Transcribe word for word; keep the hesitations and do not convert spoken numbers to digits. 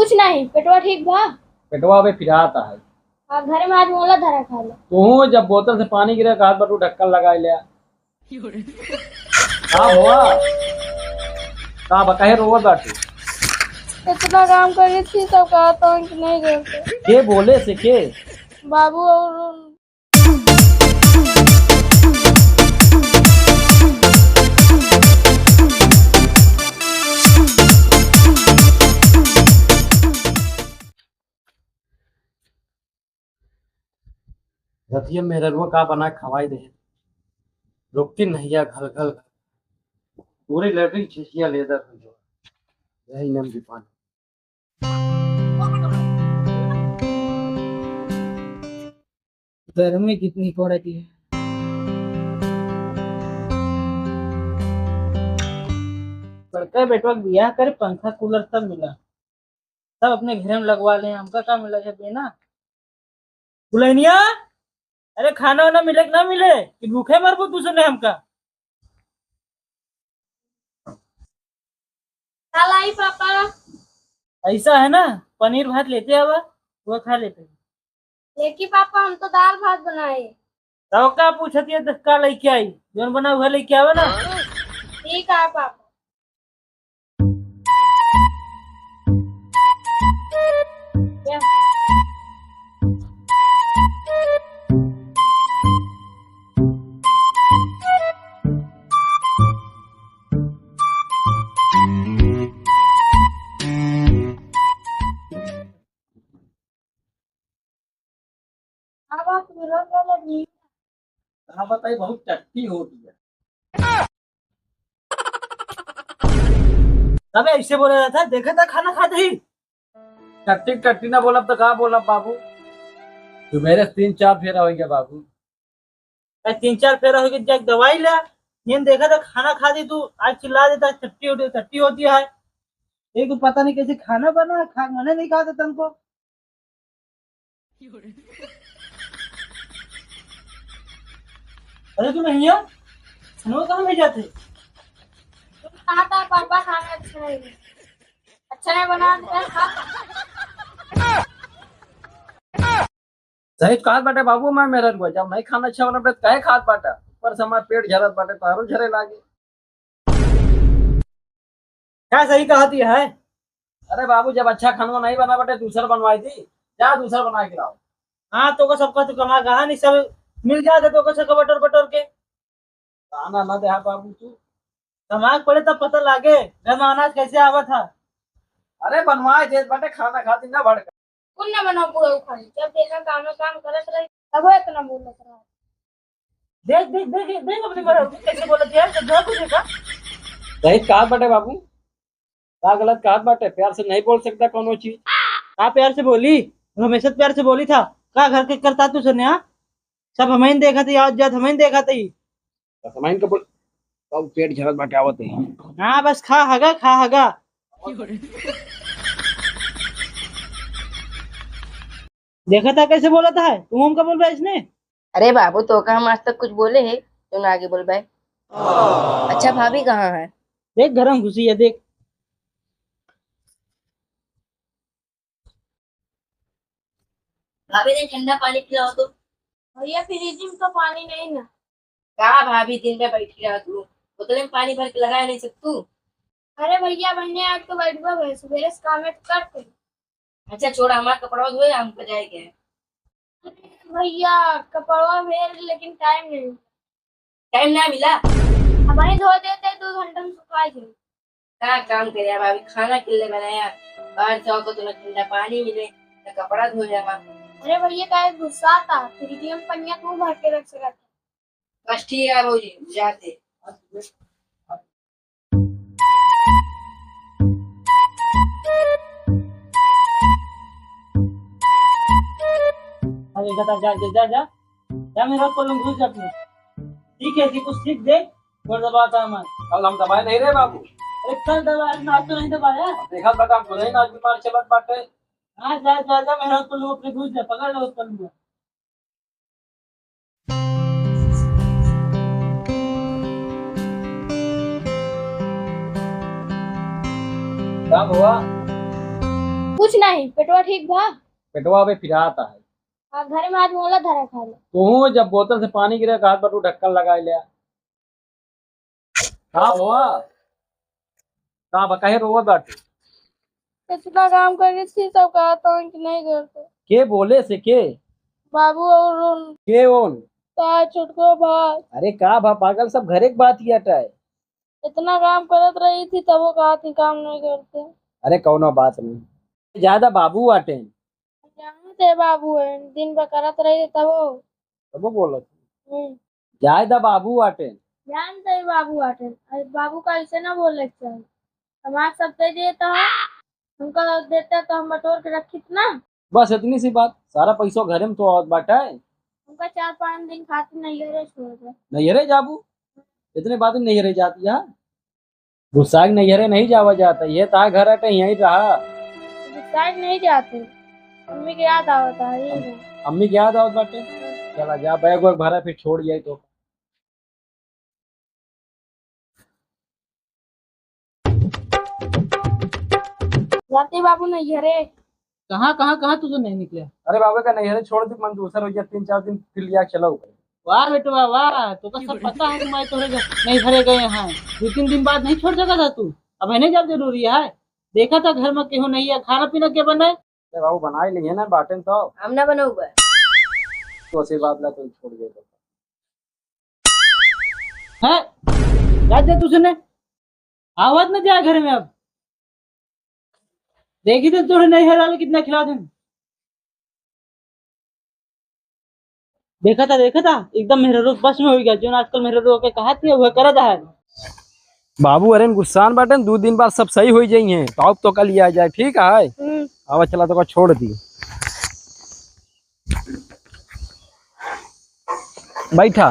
कुछ नहीं, पेटवा ठीक बा। पेटवा अबे पिरात है। हाँ, घर में आज मोला धरा खा लो। तू जब बोतल से पानी गिरे, हाथ बटू ढक्कन लगाई ले। का हुआ? का बा, काहे रोवत बाटू? इतना काम करी थी, तब कहा था कि नहीं करते। के बोले से के? बाबू और रतिया मेहररुआ का बना खवाई दे, रोकती नहिया घल घल, पूरी लैट्रिन छिछिया लेदर हो जो, यही नम की पानी। गर्मी कितनी पड़ रही है। बड़का बेटवा के बियाह करे, पंखा कूलर सब मिला, सब अपने घरे में लगवा ले, हमका का मिला है बेना? दुल्हनिया, अरे खाना वाना मिले कि ना मिले कि भूखे मरबू तू सने हमका? का लाई पापा? ऐसा है ना, पनीर भात लेते आवा, वो खा लेते। लेकिन पापा, हम तो दाल भात बनाए। तो का पूछत है, तो का लेके आई? जौन बना वह लेके आवा ना। ठीक है पापा। अब आप मिलो तो लगी। का बताई, बहुत टट्टी हो गया। अबे ऐसे बोला जाता है, देखा था खाना खाते ही। टट्टी टट्टी ना बोलब तो का बोलब बाबू? तू मेरे तीन चार फेरा हो गया बाबू। भाई, तीन चार फेरा हो गया, जाके दवाई ला। ये देखा था खाना खा दी तू, आज चिल्ला देता, टट्टी होती, टट्टी होती है। एक तो पता नहीं कैसे खाना बना, खा, मैंने नहीं कहा था तुमको। अरे तू नहीं है, खाना कहाँ ले जाते? तुम कहा था पापा खाना अच्छा नहीं है। अच्छा नहीं बना तो क्या खा? सही तो कहत बाटे बाबू, मैं मेहररुआ, जब नहीं खाना अच्छा बनत बाटे, काहे खात बाटा? ऊपर से हमार पेट झरत बाटे, तोहरो झरे लागे। का सही कहत है? अरे बाबू, जब अच्छा खाना नहीं बना बाटे, दूसर बनवाई दी, जा दूसर बना के लाओ। हाँ, तो का सबका तो कमा कहा नहीं, सब मिल जाते तो का सबका बटोर बटोर के। ताना ना देहा बाबू तू। दिमाग पड़े तब पता लागे, घर में अनाज कैसे आवत है। अरे बनवाए देत बाटे, खाना खाती ना भड़का। कुल ना बनाओ पूरा उखाड़ी, जब देखा काम में काम करत रही, तब इतना बोलत रहा। देख, देख, देख, देख अपनी मरद कैसे बोलत है, तो दो तुझे का? सही कहा बाटे बाबू, का गलत कहा बाटे, प्यार से नहीं बोल सकता कोनो चीज। का प्यार से बोली? हमेशा प्यार से बोली था। का घर के करता तू सन्या? सब हमइन देखत ही, आवत जात हमइन देखत ही। बस हमइन के बोल, अब पेट झरत बाटे, आवत ही। हाँ, बस खा हगा, खा हगा। देखा था कैसे बोलत है, तू हमका बोलबे इसने? अरे बाबू, तो का हम आज तक कुछ बोले है, तू ना आगे बोलबे। अच्छा, भाभी कहाँ है? देख, गरम घुसी है, देख। भाभी ने ठंडा पानी पिलाओ तो। भैया, फ्रिज में तो पानी नहीं ना। का भाभी, दिन में बैठी रहा तू, बोतल में पानी भर के लगाए नहीं सकतू? अरे भैया, बहने आज तो बैठबा भैया, सुबेरे से काम में करते। अच्छा छोड़ा, हमारा कपड़ा धोए, हमको जाए के है। अरे भैया, कपड़वा भेज, लेकिन टाइम नहीं। टाइम ना मिला? अब वहीं धो देते, दो घंटा में सुखा जाए। का काम करे अब, अभी खाना के लिए बनाया, बाहर जाओ तो ना ठंडा पानी मिले, ना कपड़ा धोए हमार। अरे भैया, काहे गुस्सा था? फ्रिज में पनिया तू भर के रख सकत है। बस ठीक है भौजी, जाते। अरे जा, जा, जा, जा, जा। जा, मेरा पलंग घुस जा तू। ठीक है जी, कुछ सीख दे, गोड़ दबाता हमार। कल हम दबाए नहीं रहे बाबू। अरे कल दबाए, आज तो नहीं दबाया। देखा बेटा, हम खुद ही नाच बीमार चलत बाटे। हाँ, जा, जा, जा, मेरा पलंग अपने घुस जा, पकड़ लो पलंग। का हुआ? कुछ नहीं, पेटवा ठीक बा? पेटवा अबे पिरात है। आ, घर में आज मोला धरा खा ले। तू जब बोतल से पानी गिरे, हाथ बटू ढक्कन लगाए ले। का हुआ? का बा, काहे रोवत बाटे? इतना काम करे थी, सब कहा था कि नहीं करते। के बोले से के? बाबू और उन के उन? का छोटको भाई। अरे का भा पागल, सब घरे के बात ही हटाए। इतना काम करत रही थी, तब वो कहा थी काम नहीं करते। अरे कौनो बात नहीं, ज्यादा बाबू आटे। जानते बाबू है, दिन भर करत रही तब वो। तब वो बोलत। हम्म। जाए दा बाबू आटे। जानते ही बाबू आटे। अरे बाबू का ऐसे ना बोले के चाही। हमार सब दे दिए तो हम, हमका देते तो हम बटोर के रखित ना। बस इतनी सी बात, सारा पैसो घरे में तो आवत बाटे। हमका चार पाँच दिन खातिर नैहरे छोड़ दे। नैहरे जाबू? इतने बात नैहरे जाती है? गुस्सा के नैहरे नहीं जावा जाता, ये ता घर हटे, यहीं रहा। गुस्सा के नहीं जाते, मम्मी के याद आवता है, यही है। अम्मी के याद आवत बाटे? चला जा, बैग वैग भरा, फिर छोड़ जाए तो। जाते बाबू नैहरे। कहाँ, कहाँ, कहाँ तू तो नहीं निकले? अरे बाबू का नैहरे छोड़ दी, मन दूसर हो गया, तीन चार दिन फिर लिया चला ऊपर। वाह बेटवा वाह, तो का सब पता है कि मैं तोरे घर नैहरे गए हैं, दो तीन दिन बाद नहीं छोड़ सका था तू, अब है नहीं जब जरूरी है, देखा था घर में केहू नहीं है, खाना पीना के बनाए? अरे बाबू बनाए लिए ना बाटेन तो। हम ना बनाऊ बा। तो ऐसी बात ला तो छोड़ दे तो। हैं? क्या दे तुझने? आवाज न जाए घर में अब। देखी तो तोरे नैहर वाले कितना खिला दें। देखा था, देखा था, एकदम मेहरारू बस में हो गया। जो आजकल मेहरारू के कहा थी, वह करत है। बाबू अरे गुस्सान बाटेन, दो दिन बाद सब सही हो जाई हैं, तो अब तो कल ही आ जाए, ठीक है? हम्म। आवा चला तो का छोड़ दी। बैठा।